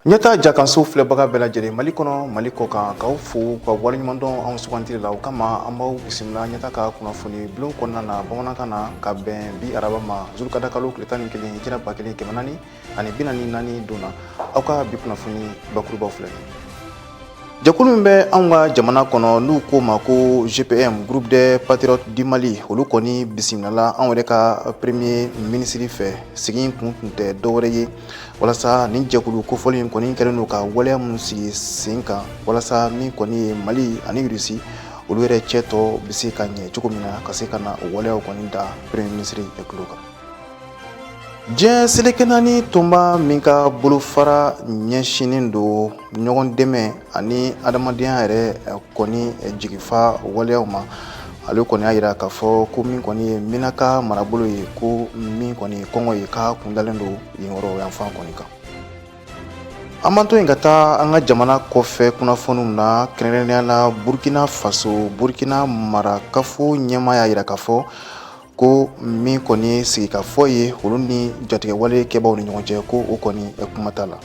Ɲɛta jakanso filɛbaga bɛɛ lajɛlen Mali kɔnɔ, Mali kɔ kan, k'aw fo ka waleɲuman dɔn anw sugandili la. O kama an b'aw bisimila Ɲɛta ka kunnafoni bulon kɔnɔna na bamanankan na, ka bɛn bi araba ma, zulukada kalo tile 11, hijira 1444 don na. Aw ka bi kunnafoni bakurubaw filɛ. Jɛkulu min bɛ anw ka jamana kɔnɔ, n'u k'o ma ko GPM, Groupe des Patriotes du Mali, olu kɔni bisimilala anw yɛrɛ ka premier ministre fɛ. Sigi in kun tun tɛ dɔwɛrɛ ye walasa nin jɛkulu kofɔlen in kɔni kɛlen don ka waleya minnu sigi sen kan, walasa min kɔni ye Mali ani Russie, olu yɛrɛ cɛ tɔ bɛ se ka ɲɛ cogo min na, ka se ka na o waleyaw kɔni da premier ministre tulo kan. Diɲɛ seleke naani tɔnba min ka bolofara ɲɛsinnen don ɲɔgɔn dɛmɛ ani adamadenya yɛrɛ kɔni jigifa waleyaw ma, ale kɔni y'a jira k'a fɔ ko min kɔni ye Menaka marabolo ye, ko min kɔni ye kɔngɔ ye, k'a kundalen don yen yɔrɔ yanfan kɔni kan. An b'an to yen ka taa an ka jamana kɔfɛ kunnafoniw na, kɛrɛnkɛrɛnnenya la Burkina Faso. Burkina marakafo ɲɛmaa y'a jira k'a fɔ ko min kɔni ye sigikafɔ ye olu ni jatigɛwale kɛbaaw ni ɲɔgɔn cɛ, ko o kɔni kuma t'a la.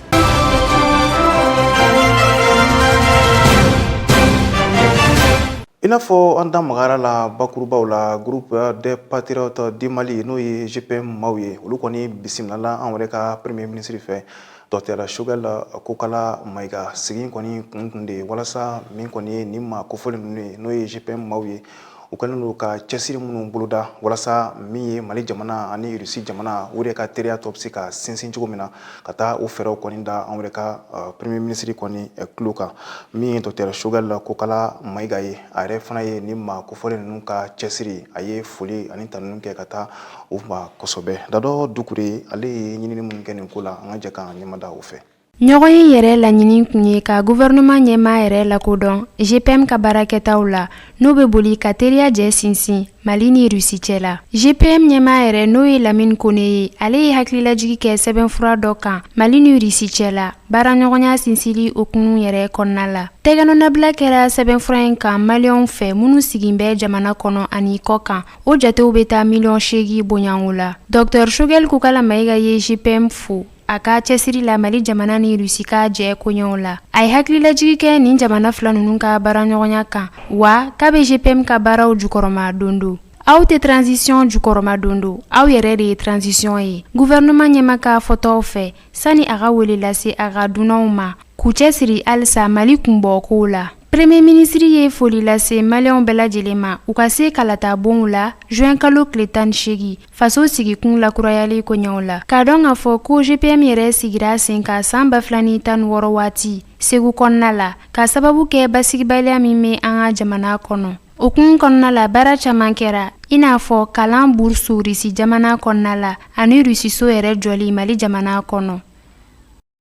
I n'a fɔ an da magara la bakurubaw la, Groupe des Patriotes du Mali, n'o ye GPM maaw ye, olu kɔni bisimilala an yɛrɛ ka premier ministre fɛ, Docteur Choguel Kokala Maïga. Sigi kɔni kun tun de ye walasa min kɔni ye nin maa kofɔlen ninnu ye, n'o ye GPM maaw ye, u kɛlen don ka cɛsiri minnu boloda walasa min ye Mali jamana ani Russie jamana, u yɛrɛ ka teriya tɔ bɛ se ka sinsin cogo min na, ka taa o fɛɛrɛw kɔni da anw yɛrɛ ka premier ministre kɔni tulo kan. Min ye Docteur Choguel Kokala Maïga ye, a yɛrɛ fana ye nin maa kofɔlen ninnu ka cɛsiri, a ye foli ani tanuni kɛ ka taa u ma kosɛbɛ. Dadɔ Dukure, ale ye ɲinini minnu kɛ nin ko la, an ka jɛ k'an ɲɛmada o fɛ. Ɲɔgɔnye yɛrɛ laɲini tun ye ka gouvernement ɲɛmaa yɛrɛ lakodɔn GPM ka baarakɛtaw la, n'o bɛ boli ka teriya jɛ sinsin Mali ni Russie cɛ la. GPM ɲɛmaa yɛrɛ, n'o ye Lamine Kone ye, ale ye hakililajigi kɛ sɛbɛnfura dɔ kan Mali ni Russie cɛ la, baaraɲɔgɔnya sinsili hukumu yɛrɛ kɔnɔna la. Tɛgɛnɔnabila kɛra sɛbɛnfura in kan maliyɛnw fɛ minnu sigin bɛ jamana kɔnɔ ani kɔ kan. O jatew bɛ taa miliyɔn 8 bonyanko la. Docteur Choguel Kokala Maïga ye GPM fo a ka cɛsiri la Mali jamana ni Rusi ka jɛ koɲɛw la. A ye hakililajigi kɛ nin jamana fila ninnu ka baaraɲɔgɔnya kan, wa k'a bɛ GPM ka baaraw jukɔrɔma don don. Aw tɛ transition jukɔrɔma don don, aw yɛrɛ de ye transition ye, gouvernement ɲɛmaa ka fɔtaw fɛ, sani a ka wele lase a ka dunanw ma k'u cɛsiri halisa Mali kunbɔ kow la. Premier ministre ye foli lase maliyɛnw bɛɛ lajɛlen ma, u ka se kalata bonw la juin kalo tile 18, faso sigikun lakurayali koɲɛw la. K'a dɔn k'a fɔ ko GPM yɛrɛ sigira sen kan san 2016 waati Segu kɔnɔna la, ka sababu kɛ basigibaliya min bɛ an ka jamana kɔnɔ. O kun kɔnɔna la, baara caman kɛra, i n'a fɔ kalan bourse Rusi jamana kɔnɔna la ani Rusiso yɛrɛ jɔli Mali jamana kɔnɔ.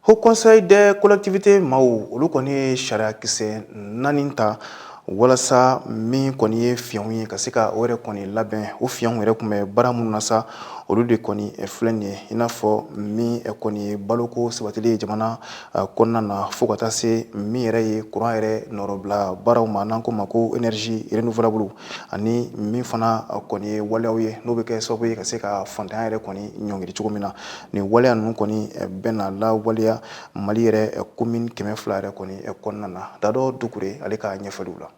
Haut Conseil des collectivités maaw, olu kɔni ye sariya kisɛ naani ta walasa min kɔni ye fiɲɛw ye, ka se ka o yɛrɛ kɔni labɛn. O fiɲɛw yɛrɛ tun bɛ baara minnu na sa, olu de kɔni filɛ nin ye, i n'a fɔ min kɔni ye baloko sabatili ye jamana kɔnɔna na, fo ka taa se min yɛrɛ ye courant yɛrɛ nɔrɔbila baaraw ma, n'an ko ma ko énergie renouvelable, ani min fana kɔni ye waleyaw ye n'o bɛ kɛ sababu ye ka se ka fantanya yɛrɛ kɔni ɲɔngiri cogo min na. Nin waleya ninnu kɔni bɛna lawaleya Mali yɛrɛ commune 200 yɛrɛ kɔni kɔnɔna na. Dadɔ Dukure, ale ka ɲɛfɔliw la.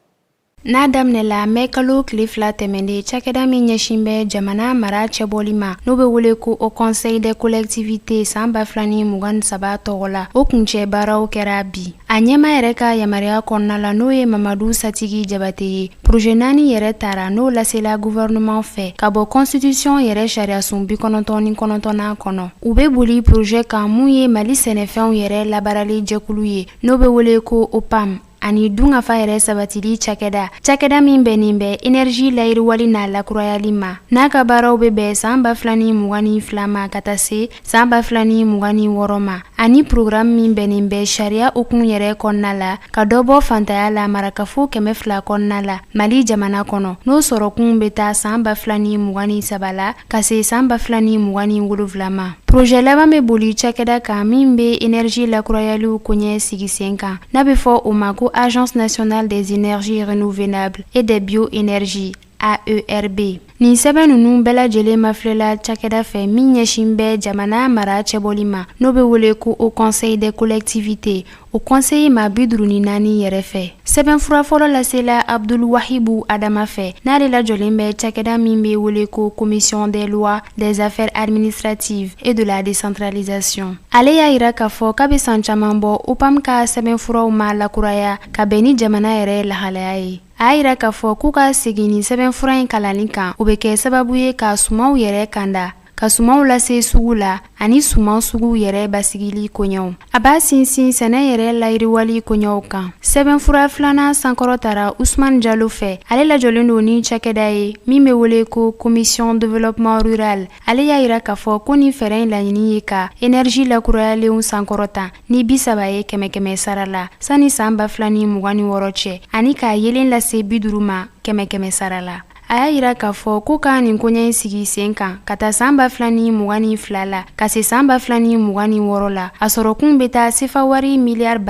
N'a daminɛla mɛ kalo tile 2 tɛmɛnen, cakɛda min ɲɛsin bɛ jamana mara cɛbɔli ma, n'o bɛ wele ko Haut Conseil des collectivités, san 2023 tɔgɔ la, o kuncɛ baaraw kɛra bi a ɲɛmaa yɛrɛ ka yamaruya kɔnɔna la, n'o ye Mamadu Satigi Jabate ye. Projet naani yɛrɛ tara, n'o lasela gouvernement fɛ ka bɔ constitution yɛrɛ sariyasun 99nan kɔnɔ. U bɛ boli projet kan mun ye Mali sɛnɛfɛnw yɛrɛ labaarali jɛkulu ye, n'o bɛ wele ko OPAM, ani dunkafa yɛrɛ sabatili cakɛda, cakɛda min bɛnnen bɛ énergie layiriwali n'a lakurayali ma, n'a ka baaraw bɛ bɛn san 2022 ma ka taa se san 2026 ma. Ani programme min bɛnnen bɛ sariya hukumu yɛrɛ kɔnɔna la ka dɔ bɔ fantanya la marakafo 200 kɔnɔna la Mali jamana kɔnɔ, n'o sɔrɔkun bɛ taa san 2023 la ka se san 2027 ma. Projet laban bɛ boli cakɛda kan min bɛ énergie lakurayaliw koɲɛ sigi sen kan, n'a bɛ fɔ o ma ko Agence nationale des énergies renouvelables et des bioénergies, AERB. Nin sɛbɛn ninnu bɛɛ lajɛlen mafilɛla cakɛda fɛ min ɲɛsin bɛ jamana mara cɛbɔli ma, n'o bɛ wele ko Haut Conseil des collectivités, o conseil maa 54 yɛrɛ fɛ. Sɛbɛnfura fɔlɔ lasela Abdul Wahibu Adama fɛ, n'ale lajɔlen bɛ cakɛda min bɛ wele ko Commission des lois, des affaires administratives et de la décentralisation. Ale y'a yira k'a fɔ k'a bɛ san caman bɔ, OPAM ka sɛbɛnfuraw ma lakuraya ka bɛn ni jamana yɛrɛ lahalaya ye. A y'a yira k'a fɔ k'u ka segin ni sɛbɛnfura in kalanni kan, o bɛ kɛ sababu ye ka sumanw yɛrɛ kanda, ka sumanw lase sugu la, ani suman suguw yɛrɛ basigili koɲɛw. A b'a sinsin sɛnɛ yɛrɛ layiriwali koɲɛw kan. Sɛbɛnfura filanan sankɔrɔtara Usman Jalo fɛ. Ale lajɔlen don ni cakɛda ye min bɛ wele ko Commission développement rural. Ale y'a yira k'a fɔ ko nin fɛɛrɛ in laɲini ye ka énergie lakurayalenw sankɔrɔta ni 30 ye kɛmɛ kɛmɛ sara la sanni san 2026 cɛ, ani k'a yelen lase 50 ma kɛmɛ kɛmɛ sara la. A y'a yira k'a fɔ ko ka nin koɲɛ in sigi sen kan ka taa san 2022 la ka se san 2026 la, a sɔrɔkun bɛ taa sefa wari miliyari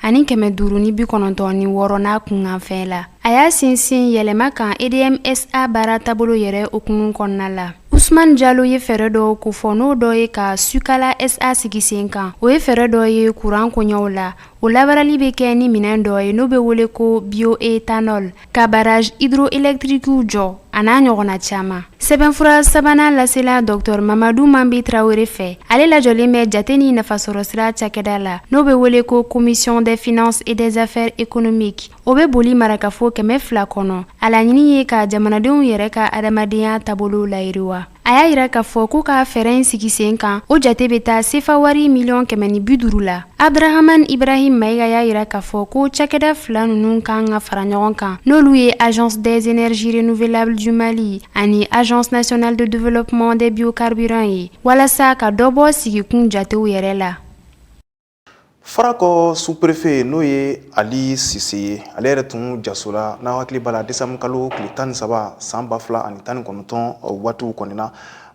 1596 n'a kunkanfɛn la. A y'a sinsin yɛlɛma kan EDMSA baara taabolo yɛrɛ hukumu kɔnɔna la. Usman Jalo ye fɛɛrɛ dɔw kofɔ, n'o dɔ ye ka Sukala SA sigi sen kan. O ye fɛɛrɛ dɔ ye kuran koɲɛw la, o labaarali bɛ kɛ ni minɛn dɔ ye n'o bɛ wele ko bioéthanol, ka barrage hydroélectrique jɔ, a n'a ɲɔgɔnna caman. Sɛbɛnfura sabanan lasela Dr Mamadu Mambi Tarawele fɛ. Ale lajɔlen bɛ jate ni nafasɔrɔsira cakɛda la, n'o bɛ wele ko Commission des finances et des affaires économiques. O bɛ boli marakafo 200 kɔnɔ. A laɲini ye ka jamanadenw yɛrɛ ka adamadenya taabolo layiriwa. A y'a yira k'a fɔ ko ka fɛɛrɛ in sigi sen kan, o jate bɛ taa sefa wari miliyɔn 150 la. Abdurahaman Ibrahim Mayiga y'a yira k'a fɔ ko cakɛda fila ninnu kan ka fara ɲɔgɔn kan, n'olu ye Agence des énergies renouvelables du Mali ani Agence nationale de développement des biocarburants ye, walasa ka dɔ bɔ sigikun jatew yɛrɛ la. Farakɔ sous-préfet, n'o ye Ali Sise ye, ale yɛrɛ tun jasola, n'aw hakili b'a la, décembre kalo tile 13 san 2019 waatiw kɔni na,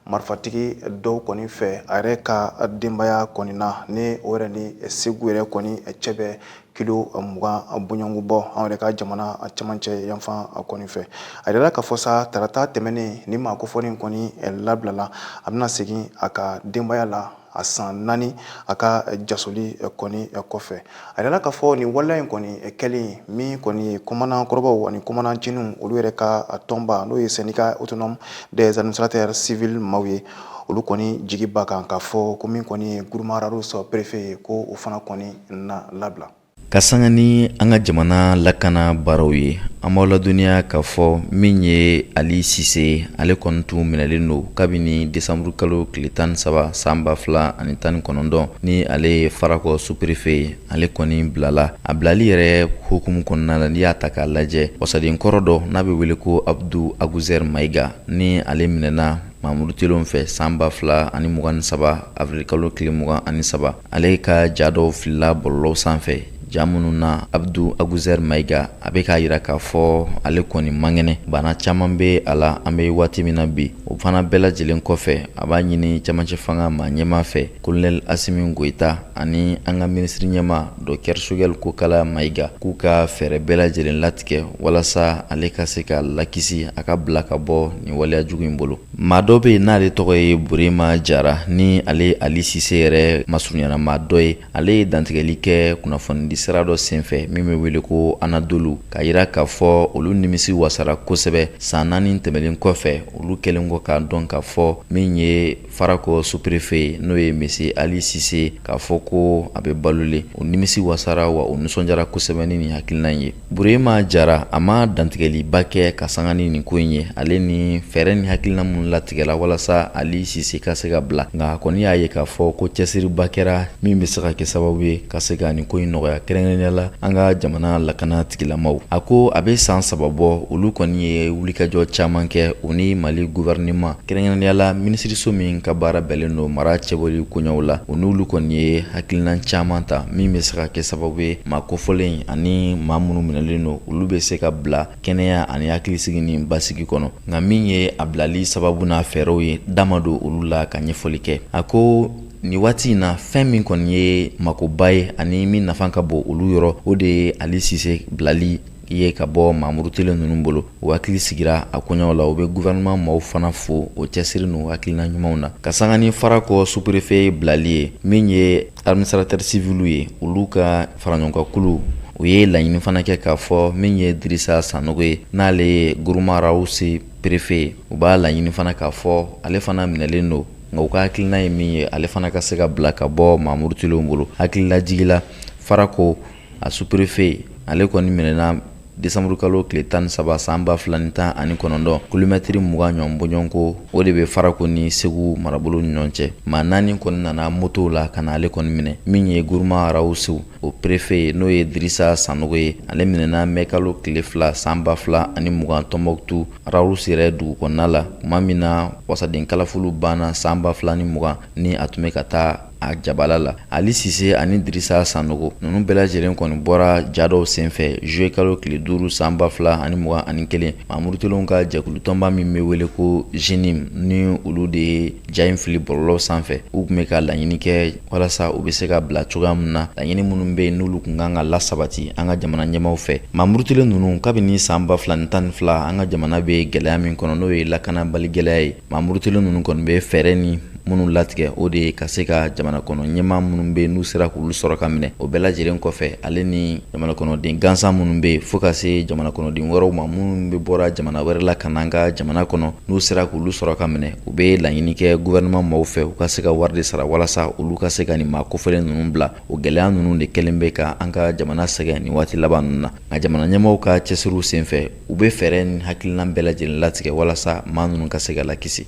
marifatigi dɔw kɔni fɛ a yɛrɛ ka denbaya kɔni na, ni o yɛrɛ ni Segu yɛrɛ kɔni cɛ bɛ kilo 20 bɔɲɔgɔnko bɔ, an yɛrɛ ka jamana cɛmancɛ yanfan kɔni fɛ. A yɛrɛ k'a fɔ sa, tarata tɛmɛnen, ni maa kofɔlen kɔni labilala, a bɛna segin a ka denbaya la a san 4 a ka jasoli kɔni kɔfɛ. A yɛrɛ k'a fɔ nin waleya in kɔni kɛlen min kɔni ye, commandant kɔrɔbaw ani commandant nciniw, olu yɛrɛ ka tɔnba, n'o ye Syndicat autonome des administrateurs civils maaw ye, olu kɔni jigi ba kan k'a fɔ ko min kɔni ye Gourma Rharous préfet ye, ko o fana kɔni na labila. Ka sanga ni an ka jamana lakana baaraw ye, an b'aw ladɔnniya k'a fɔ min ye Ali Sise, ale kɔni tun minɛlen don kabini desanburu kalo tile 13 san 2019, ni ale ye Farakɔ sous-préfet ye. Ale kɔni bilala. A bilali yɛrɛ hukumu kɔnɔna la, n'i y'a ta k'a lajɛ, wasaden kɔrɔ dɔ n'a bɛ wele ko Abdu Aguzɛr Mayiga, ni ale minɛna Mamuru Telon fɛ san 2023 avril kalo tile 23, ale ka ja dɔw filila bɔlɔlɔw sanfɛ, ja minnu na Abdu Aguzɛr Mayiga a bɛ k'a yira k'a fɔ ale kɔni man kɛnɛ, bana caman bɛ a la an bɛ waati min na bi. O fana bɛɛ lajɛlen kɔfɛ, a b'a ɲini cɛmancɛ fanga maa ɲɛmaa fɛ, Colonel Asimi Goyita, ani an ka minisiri ɲɛmaa, Docteur Sogɛl Kokala Mayiga, k'u ka fɛɛrɛ bɛɛ lajɛlen latigɛ walasa ale ka se ka lakisi, a ka bila ka bɔ nin waleya jugu in bolo. Maa dɔ bɛ yen n'ale tɔgɔ ye Burema Jara, ni ale Ali Sise yɛrɛ masurunyana maa dɔ ye. Ale ye dantigɛli kɛ kunnafonidi sira dɔ senfɛ min bɛ wele ko Anadolu, k'a yira k'a fɔ olu nimisi wasara kosɛbɛ san 4 tɛmɛnen kɔfɛ, olu kɛlen kɔ k'a dɔn k'a fɔ min ye Farakɔ sous-préfet ye, n'o ye Monsieur Ali Sise, k'a fɔ ko a bɛ balolen. O nimisi wasara wa o nisɔndiyara kosɛbɛ ni nin hakilina in ye. Burema Jara a ma dantigɛliba kɛ ka sanga ni nin ko in ye, ale ni fɛɛrɛ ni hakilina minnu kɔni latigɛla walasa Ali Sise ka se ka bila, nka a kɔni y'a ye k'a fɔ ko cɛsiriba kɛra min bɛ se ka kɛ sababu ye ka se ka nin ko in nɔgɔya, kɛrɛnkɛrɛnnenya la an ka jamana lakana tigilamaw. A ko a bɛ san 3 bɔ, olu kɔni ye wulikajɔ caman kɛ u ni Mali gouvernement, kɛrɛnkɛrɛnnenya la minisiriso min ka baara bɛnnen don mara cɛbɔli koɲɛw la. U n'olu kɔni ye hakilina caman ta min bɛ se ka kɛ sababu ye maa kofɔlen ani maa minnu minɛlen don, olu bɛ se ka bila kɛnɛya ani hakilisigi ni basigi kɔnɔ. Nka min ye a bilali sababu n'a fɛɛrɛw ye, da ma don olu la ka ɲɛfɔli kɛ. A ko nin waati in na, fɛn min kɔni ye makoba ye ani min nafa ka bon olu yɔrɔ, o de ye Ali Sise bilali ye ka bɔ maa murutilen ninnu bolo. U hakili sigira a koɲɛw la. U bɛ gouvernement maaw fana fo o cɛsiri n'u hakilina ɲumanw na. Ka sanga ni Farakɔ sous-préfet bilali ye, min ye administrateur civil ye, olu ka faraɲɔgɔnkankulu, u ye laɲini fana kɛ k'a fɔ min ye Dirisa Sanogo ye, n'ale ye Guruma Rawusi préfet ye, u b'a laɲini fana k'a fɔ ale fana minɛlen don, nka u ka hakilina ye min ye, ale fana ka se ka bila ka bɔ maa murutilenw bolo. Hakililajigi la, Farako a sous-préfet, ale kɔni minɛna desanburukalo tile 13 san 2019, kilomɛtiri 20 ɲɔgɔn bɔɲɔgɔnko o de bɛ Farako ni Segu marabolo ni ɲɔgɔn cɛ. Maa naani kɔni nana motow la ka na ale kɔni minɛ. Min ye Guruma Rawusi o préfet ye, n'o ye Dirisa Sanogo ye, ale minɛna mɛkalo tile 2 san 2020 Tɔnbɔkutu Rawusi yɛrɛ dugu kɔnɔna la, tuma min na wasaden kalafiliw banna san 2020, ni a tun bɛ ka taa a jabala la. Ali Sise ani Dirisa Sanogo ninnu bɛɛ lajɛlen kɔni bɔra ja dɔw senfɛ juillet kalo tile 5 san 2021. Maa murutilenw ka jɛkulutɔnba min bɛ wele ko JNIM, ni olu de ye ja in fili bɔlɔlɔ sanfɛ, u tun bɛ ka laɲini kɛ walasa u bɛ se ka bila cogoya min na, laɲini minnu bɛ yen n'olu tun kan ka lasabati an ka jamana ɲɛmaaw fɛ. Maa murutilen ninnu, kabini san 2012 an ka jamana bɛ gɛlɛya min kɔnɔ, n'o ye lakanabali gɛlɛya ye, maa murutilen ninnu kɔni bɛ fɛɛrɛ ni minnu latigɛ, o de ye ka se ka jamana kɔnɔ ɲɛmaa minnu bɛ yen n'u sera k'olu sɔrɔ ka minɛ. O bɛɛ lajɛlen kɔfɛ, ale ni jamana kɔnɔden gansan minnu bɛ yen, fo ka se jamana kɔnɔden wɛrɛw ma minnu bɛ bɔra jamana wɛrɛ la ka na an ka jamana kɔnɔ, n'u sera k'olu sɔrɔ ka minɛ, u bɛ laɲini kɛ gouvernement maaw fɛ u ka se ka wari de sara walasa olu ka se ka nin maa kofɔlen ninnu bila. O gɛlɛya ninnu de kɛlen bɛ ka an ka jamana sɛgɛn nin waati laban ninnu na. Nka jamana ɲɛmaaw ka cɛsiriw senfɛ, u bɛ fɛɛrɛ ni hakilina bɛɛ lajɛlen latigɛ walasa maa ninnu ka se ka lakisi.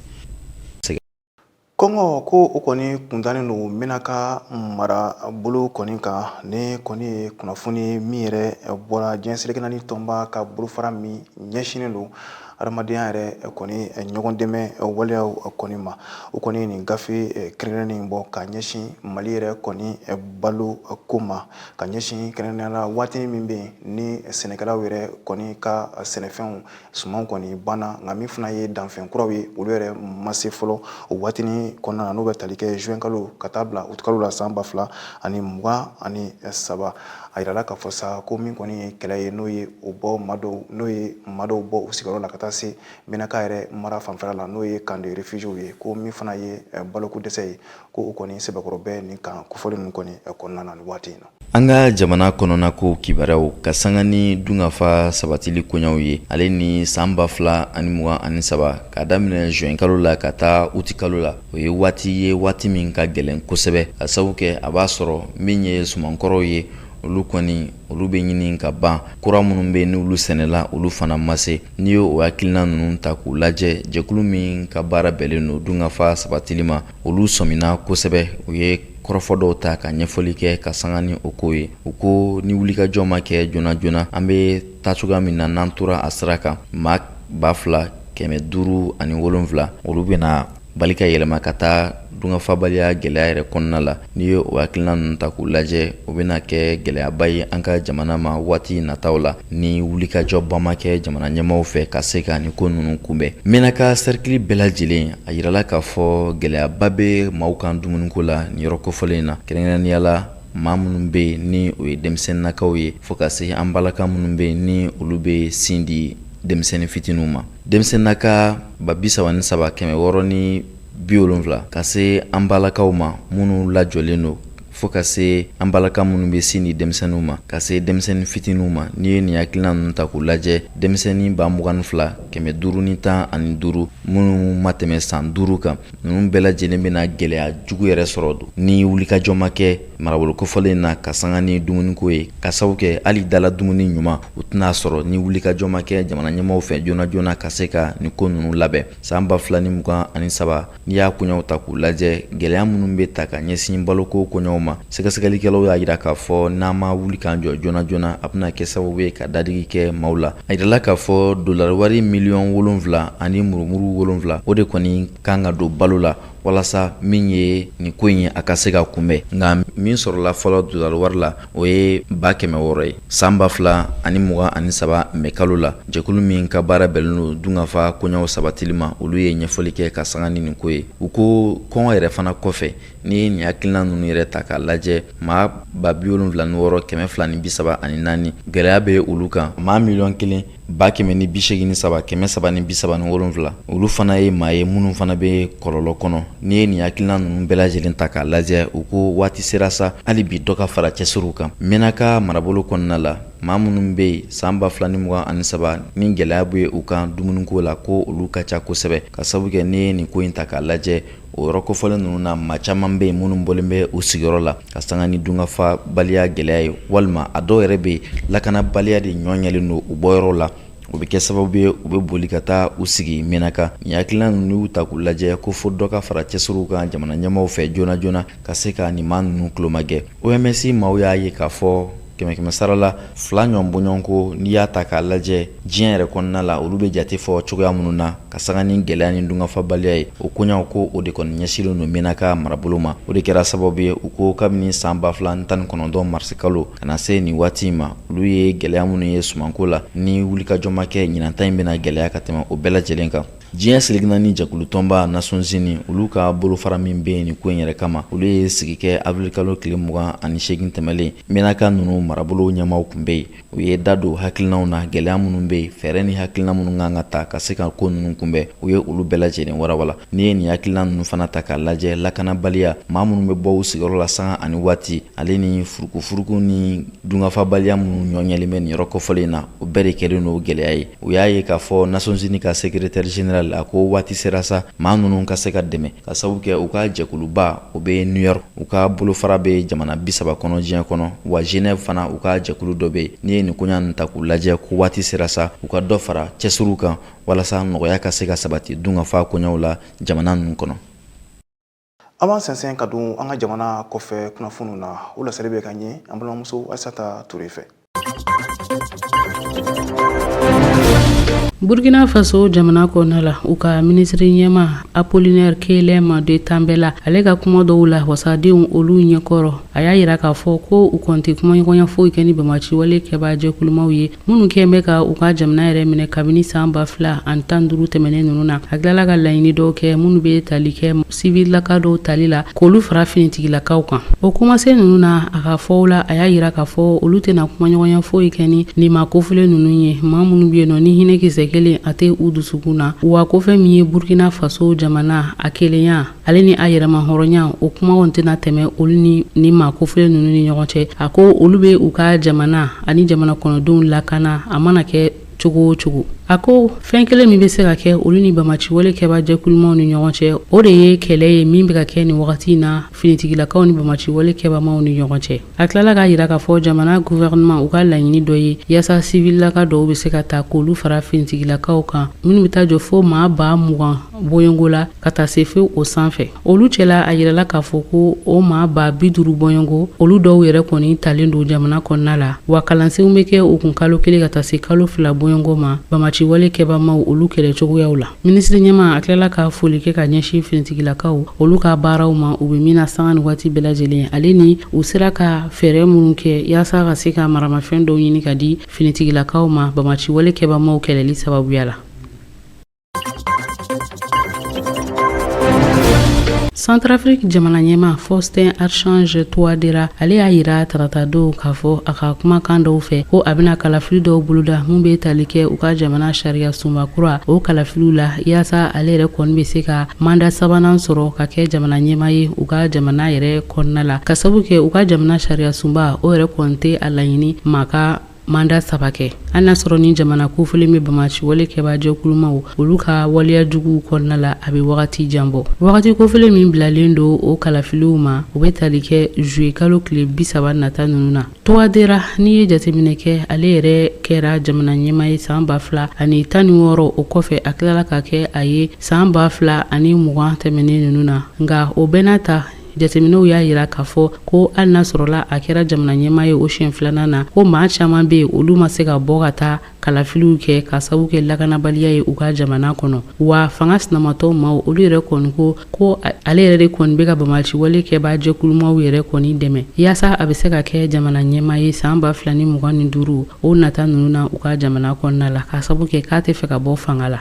Kɔngɔ ko o kɔni kuntanen don Menaka mara bolo kɔni kan. Ni kɔni ye kunnafoni min yɛrɛ bɔra diɲɛ seleke naani tɔnba ka bolofara min ɲɛsinnen don adamadenya yɛrɛ kɔni ɲɔgɔn dɛmɛ waleyaw kɔni ma, o kɔni nin gafe kɛrɛnkɛrɛnnen bɔ ka ɲɛsin Mali yɛrɛ kɔni balo ko ma, ka ɲɛsin kɛrɛnkɛrɛnnenya la waati min bɛ yen ni sɛnɛkɛlaw yɛrɛ kɔni ka sɛnɛfɛnw sumanw kɔni banna, nka min fana ye danfɛn kuraw ye, olu yɛrɛ ma se fɔlɔ o waatinin kɔnɔna na, n'o bɛ tali kɛ juin kalo ka taa bila août kalo la san 2023. A yirala k'a fɔ sa ko min kɔni ye kɛlɛ ye, n'o ye o bɔ maa dɔw n'o ye maa dɔw bɔ u sigiyɔrɔ la ka taa se Menaka yɛrɛ mara fanfɛla la, n'o ye camp de réfugiés ye, ko min fana ye baloko dɛsɛ ye, ko o kɔni sɛbɛkɔrɔ bɛ nin camp kofɔlen ninnu kɔni kɔnɔna na nin waati in na. An ka jamana kɔnɔna ko kibaruyaw, ka sanga ni dunkafa sabatili koɲaw ye, ale ni san 2023, k'a daminɛ juin kalo la ka taa uti kalo la, o ye waati ye, waati min ka gɛlɛn kosɛbɛ, ka sabu kɛ a b'a sɔrɔ min ye sumankɔrɔw ye, olu kɔni olu bɛ ɲini ka ban, kura minnu bɛ n'olu sɛnɛla, olu fana ma se. N'i ye o hakilina ninnu ta k'u lajɛ, jɛkulu min ka baara bɛnnen don dunkafa sabatili ma, olu sɔmina kosɛbɛ. U ye kɔrɔfɔ dɔw ta ka ɲɛfɔli kɛ ka sanga ni o ko ye. U ko ni wulikajɔ ma kɛ joona joona, an bɛ taa cogoya min na, n'an tora a sira kan, maa 2507, olu bɛna bali ka yɛlɛma ka taa dunkafabaliya gɛlɛya yɛrɛ kɔnɔna la. N'i ye o hakilina ninnu ta k'u lajɛ, o bɛna kɛ gɛlɛyaba ye an ka jamana ma waati nataw la, ni wulikajɔba ma kɛ jamana ɲɛmaaw fɛ ka se ka nin ko ninnu kunbɛn. Menaka sɛrikili bɛɛ lajɛlen, a yirala k'a fɔ gɛlɛyaba bɛ maaw kan dumuniko la nin yɔrɔ kofɔlen in na, kɛrɛnkɛrɛnnenya la maa minnu bɛ yen ni o ye denmisɛnninnakaw ye, fo ka se an balaka minnu bɛ yen ni olu bɛ sin di denmisɛnnin fitininw ma. Denmisɛnninnaka 33 670 ka se an balakaw ma minnu lajɔlen don. fo ka se an balaka minnu bɛ sin di denmisɛnninw ma ka se denmisɛnnin fitininw ma. N'i ye nin hakilina ninnu ta k'u lajɛ, denmisɛnnin 22 515 minnu ma tɛmɛ san 5 kan, ninnu bɛɛ lajɛlen bɛna gɛlɛya jugu yɛrɛ sɔrɔ don ni wulikajɔ ma kɛ marabolo kofɔlen na ka sanga ni dumuniko ye, ka sabu kɛ hali dala dumuni ɲuman u tɛna sɔrɔ ni wulikajɔ ma kɛ jamana ɲɛmaaw fɛ joona joona ka se ka nin ko ninnu labɛn. San 2023, n'i y'a koɲɛw ta k'u lajɛ, gɛlɛya minnu bɛ ta ka ɲɛsin baloko koɲɛw ma, sɛgɛsɛgɛlikɛlaw y'a jira k'a fɔ n'an ma wuli k'an jɔ joona joona, a bɛna kɛ sababu ye ka dadigi kɛ maaw la. A yirala k'a fɔ dolari wari miliyɔn 7 ani murumuru 7, o de kɔni kan ka don balo la walasa min ye nin ko in ye, a ka se ka kunbɛn. Nka min sɔrɔla fɔlɔ dolari wari la, o ye 600 000 ye. San 2023 mɛ kalo la, jɛkulu min ka baara bɛnnen don dunkafa koɲɛw sabatili ma, olu ye ɲɛfɔli kɛ ka sanga ni nin ko ye. U ko kɔngɔ yɛrɛ fana kɔfɛ, n'i ye nin hakilina ninnu yɛrɛ ta k'a lajɛ, maa 76,234, gɛlɛya bɛ olu kan. Maa 1 183 337, olu fana ye maa ye minnu fana bɛ kɔlɔlɔ kɔnɔ. N'i ye nin hakilina ninnu bɛɛ lajɛlen ta k'a lajɛ, u ko waati sera sa, hali bi dɔ ka fara cɛsiriw kan. Menaka marabolo kɔnɔna la, maa minnu bɛ yen san 2023 ni gɛlɛya bɛ u kan dumuniko la, ko olu ka ca kosɛbɛ, ka sabu kɛ n'i ye nin ko in ta k'a lajɛ, o yɔrɔ kofɔlen ninnu na, maa caman bɛ yen minnu bɔlen bɛ u sigiyɔrɔ la ka sanga ni dunkafabaliya gɛlɛya ye, walima a dɔw yɛrɛ bɛ lakanabaliya de ɲɔ ɲɛlen don u bɔyɔrɔ la. O bɛ kɛ sababu ye u bɛ boli ka taa u sigi Menaka. Nin hakilina ninnu y'u ta k'u lajɛ, ko fo dɔ ka fara cɛsiriw kan jamana ɲɛmaaw fɛ joona joona ka se ka nin maa ninnu tulomagɛn. OMS maaw y'a ye k'a fɔ kɛmɛ kɛmɛ sara la 2 ɲɔgɔn bɔɲɔgɔnko, n'i y'a ta k'a lajɛ diɲɛ yɛrɛ kɔnɔna la, olu bɛ jate fɔ cogoya minnu na ka sanga ni gɛlɛya ni dunkafabaliya ye, o koɲaw ko o de kɔni ɲɛsinlen don Menaka marabolo ma. O de kɛra sababu ye u ko kabini san 2019 marisi kalo ka na se nin waati in ma, olu ye gɛlɛya minnu ye sumanko la, ni wulikajɔ ma kɛ, ɲinanta in bɛna gɛlɛya ka tɛmɛ o bɛɛ lajɛlen kan. Diɲɛ seleke naani jɛkulu tɔnba Nations Unies, olu ka bolofara min bɛ yen nin ko in yɛrɛ kama, olu ye sigi kɛ avril kalo tile 28 tɛmɛlen. Menaka ninnu marabolo ɲɛmaaw tun bɛ yen. U ye da don hakilinaw na, gɛlɛya minnu bɛ yen, fɛɛrɛ ni hakilina minnu kan ka ta ka se ka ko ninnu kunbɛn, u ye olu bɛɛ lajɛlen warawala. N'i ye nin hakilina ninnu fana ta k'a lajɛ, lakanabaliya, maa minnu bɛ bɔ u sigiyɔrɔ la sanga ani waati, ale ni furukufuruku ni dunkafabaliya minnu ɲɔ ɲɛlen bɛ nin yɔrɔ kofɔlen na, o bɛɛ de kɛlen don gɛlɛya ye. U y'a ye k'a fɔ Nations Unies ka secrétaire général a ko waati sera sa, maa ninnu ka se ka dɛmɛ, ka sababu kɛ u ka jɛkuluba o bɛ New York, u ka bolofara bɛ jamana 30 kɔnɔ diɲɛ kɔnɔ, wa Genève fana u ka jɛkulu dɔ bɛ yen. N'i ye nin koɲa ninnu ta k'u lajɛ, ko waati sera sa u ka dɔ fara cɛsiriw kan walasa nɔgɔya ka se ka sabati dunkafa koɲaw la jamana ninnu kɔnɔ. An b'an sɛnsɛn ka don an ka jamana kɔfɛ kunnafoniw na. O laseli bɛ ka ɲɛ an balimamuso Aisata Ture fɛ. Burkina Faso jamana kɔnɔna la, u ka minisiri ɲɛmaa Apollinaire Kyélem de Tambèla, ale ka kuma dɔw la wasadenw olu ɲɛkɔrɔ, a y'a yira k'a fɔ ko u kɔni tɛ kumaɲɔgɔnya foyi kɛ ni banbaanciwale kɛbaa jɛkulumaw ye minnu kɛn bɛ ka u ka jamana yɛrɛ minɛ kabini san 2015 tɛmɛnen ninnu na. A tilala ka laɲini dɔw kɛ minnu bɛ tali kɛ sivilaka dɔw tali la k'olu fara finitigilakaw kan. O kumasen ninnu na, a ka fɔw la, a y'a yira k'a fɔ olu tɛna kumaɲɔgɔnya foyi kɛ ni nin maa kofɔlen ninnu ye, maa minnu bɛ yen nɔ ni hinɛ kisɛ kelen a tɛ u dusukun na. Wa ko fɛn min ye Burkina Faso jamana a kelenya ale ni a yɛrɛmahɔrɔnya, o kuma kɔni tɛna tɛmɛ olu ni nin maa kofɔlen ninnu ni ɲɔgɔn cɛ. A ko olu bɛ u ka jamana ani jamana kɔnɔdenw lakana a mana kɛ cogo o cogo. A ko fɛn kelen min bɛ se ka kɛ olu ni banbaanciwale kɛbaa jɛkulumaw ni ɲɔgɔn cɛ, o de ye kɛlɛ ye min bɛ ka kɛ nin wagati in na finitigilakaw ni banbaanciwale kɛbamaw ni ɲɔgɔn cɛ. A tilala k'a yira k'a fɔ jamana gouvernement u ka laɲini dɔ ye yaasa sivilaka dɔw bɛ se ka ta k'olu fara finitigilakaw kan minnu bɛ taa jɔ fo maa 20,000 bɔɲɔgɔnko la ka taa se fo o sanfɛ. Olu cɛla, a yirala k'a fɔ ko o maa 50,000 bɔɲɔgɔnko, olu dɔw yɛrɛ kɔni talen don jamana kɔnɔna la, wa kalansenw bɛ kɛ u kun kalo 1 ka taa se kalo 2 bɔɲɔgɔnko ma banbaanciwale kɛbamaw olu kɛlɛ cogoyaw la. Minisiri ɲɛmaa a tilala ka foli kɛ ka ɲɛsin finitigilakaw olu ka baaraw ma u bɛ min na sanga ni waati bɛɛ lajɛlen, ale ni u sera ka fɛɛrɛ minnu kɛ yaasa ka se ka maramafɛn dɔw ɲini ka di finitigilakaw ma banbaanciwale kɛbamaw kɛlɛli sababuya la. Centrafrique jamana ɲɛmaa Faustin Archange Touadera, ale y'a yira taratadon k'a fɔ a ka kumakan dɔw fɛ ko a bɛna kalafili dɔw boloda min bɛ tali kɛ u ka jamana sariya sunba kura o kalafiliw la, yaasa ale yɛrɛ kɔni bɛ se ka manda sabanan sɔrɔ ka kɛ jamana ɲɛmaa ye u ka jamana yɛrɛ kɔnɔna la, ka sabu kɛ u ka jamana sariya sunba o yɛrɛ kɔni tɛ a laɲini maa ka manda saba kɛ. Hali n'a sɔrɔ ni jamana kofɔlen bɛ banbaanci wale kɛbaa jɛkulumaw olu ka waleya juguw kɔnɔna la, a bɛ wagati jan bɔ. Wagati kofɔlen min bilalen don o kalafiliw ma, o bɛ tali kɛ zuye kalo tile 30 nata ninnu na. Touadera, n'i ye jateminɛ kɛ, ale yɛrɛ kɛra jamana ɲɛmaa ye san 2016. O kɔfɛ, a tilala ka kɛ a ye san 2020 tɛmɛnen ninnu na. Nka o bɛɛ n'a ta, jateminɛw y'a yira k'a fɔ ko hali n'a sɔrɔla a kɛra jamana ɲɛmaa ye o siɲɛ filanan na, ko maa caman bɛ yen, olu ma se ka bɔ ka taa kalafiliw kɛ ka sababu kɛ lakanabaliya ye u ka jamana kɔnɔ. Wa fanga sinamatɔn maaw olu yɛrɛ kɔni ko ko ale yɛrɛ de kɔni bɛ ka banbaanci wale kɛbaa jɛkulumaw yɛrɛ kɔni dɛmɛ yaasa a bɛ se ka kɛ jamana ɲɛmaa ye san 2025 o nata ninnu na u ka jamana kɔnɔna la, ka sababu kɛ k'a tɛ fɛ ka bɔ fanga la.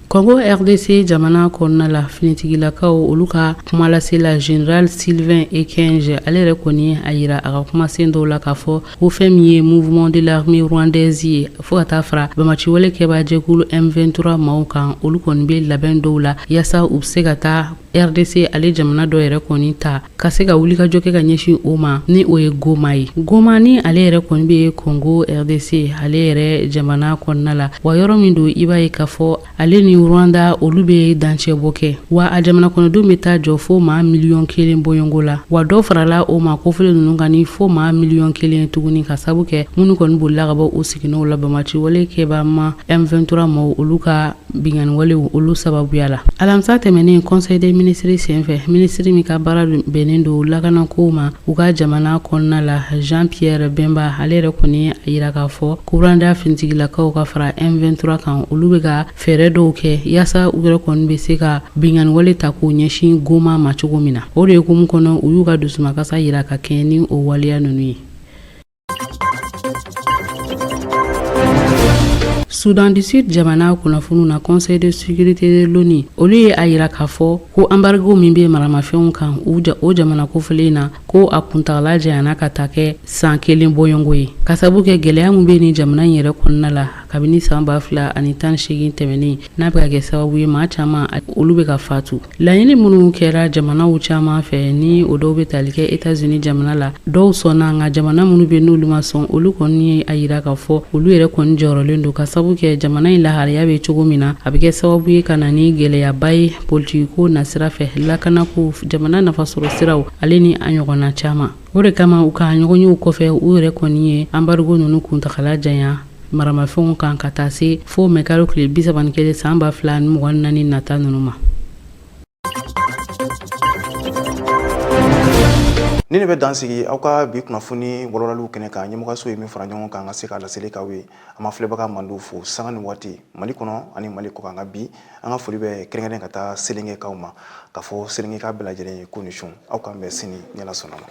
Congo RDC jamana kɔnɔna la, finitigilakaw olu ka kumalasela Général Sylvain Ekenge, ale yɛrɛ kɔni a yira a ka kumasen dɔw la k'a fɔ ko fɛn min ye Mouvement de l'armée rwandaise ye, fo ka taa fara banbaanci wale kɛbaa jɛkulu M23 maaw kan, olu kɔni bɛ labɛn dɔw la yaasa u bɛ se ka taa RDC ale jamana dɔ yɛrɛ kɔni ta ka se ka wulikajɔ kɛ ka ɲɛsin o ma, ni o ye Goma ye. Goma ni ale yɛrɛ kɔni bɛ Congo RDC ale yɛrɛ jamana kɔnɔna la. Wa yɔrɔ min don, i b'a ye k'a fɔ ale ni Rwanda olu bɛ dancɛbɔ kɛ. Wa a jamana kɔnɔdenw bɛ taa jɔ fo maa 1 miliyɔn bɔɲɔgɔnko la. Wa dɔ farala o ma kofɔlen ninnu kan ni fo maa 1 miliyɔn tuguni, ka sabu kɛ minnu kɔni bolila ka bɔ u siginɛw la banbaanci wale kɛbaa ma M23 maaw olu ka binkanni walew olu sababuya la. Alamisa tɛmɛnen, conseil des ministres senfɛ, minisiri min ka baara bɛnnen don lakanakow ma u ka jamana kɔnɔna la, Jean Pierre Bemba, ale yɛrɛ kɔni a yira k'a fɔ ko Rwanda finitigilakaw ka fara M23 kan, olu bɛ ka fɛɛrɛ dɔw kɛ yaasa u yɛrɛ kɔni bɛ se ka binkanni wale ta k'u ɲɛsin Goma ma cogo min na. O de hukumu kɔnɔ, u y'u ka dusumakasa yira ka kɛɲɛ ni o waleya ninnu ye. Soudan du Sud jamana kunnafoniw na, Conseil de sécurité de l'ONU olu ye a yira k'a fɔ ko embargo min bɛ maramafɛnw kan o jamana kofɔlen na, ko a kuntagala janyana ka taa kɛ san kelen bɔɲɔgɔnko ye, ka sabu kɛ gɛlɛya min bɛ nin jamana in yɛrɛ kɔnɔna la kabini san 2018 tɛmɛnen, n'a bɛ ka kɛ sababu ye maa caman olu bɛ ka fatu. Laɲini minnu kɛra jamanaw caman fɛ, ni o dɔw bɛ tali kɛ États-Unis jamana la, dɔw sɔnna, nka jamana minnu bɛ n'olu ma sɔn, olu kɔni ye a yira k'a fɔ olu yɛrɛ kɔni jɔrɔlen don, ka sabu kɛ jamana in lahalaya bɛ cogo min na, a bɛ kɛ sababu ye ka na ni gɛlɛyaba ye politikiko nasira fɛ, lakanako, jamana nafasɔrɔ siraw, ale ni a ɲɔgɔnna caman. O de kama, u ka ɲɔgɔnyew kɔfɛ, u yɛrɛ kɔni ye embargo ninnu kuntagala janya maramafɛnw kan ka taa se fo mɛkalo tile 31 san 2024 nata ninnu ma. Ni ne bɛ dan sigi aw ka bi kunnafoni walawalaliw kɛnɛ kan, ɲɛmɔgɔso ye min fara ɲɔgɔn kan ka se ka laseli k'aw ye. An ma filɛbaga mandiw fo sanga ni waati, Mali kɔnɔ ani Mali kɔkan. Ka bi an ka foli bɛ kɛrɛnkɛrɛn ka taa Selenkekaw ma, k'a fɔ Selenkeka bɛɛ lajɛlen ye ko ni su, aw k'an bɛn sini ni Ala sɔnna ma.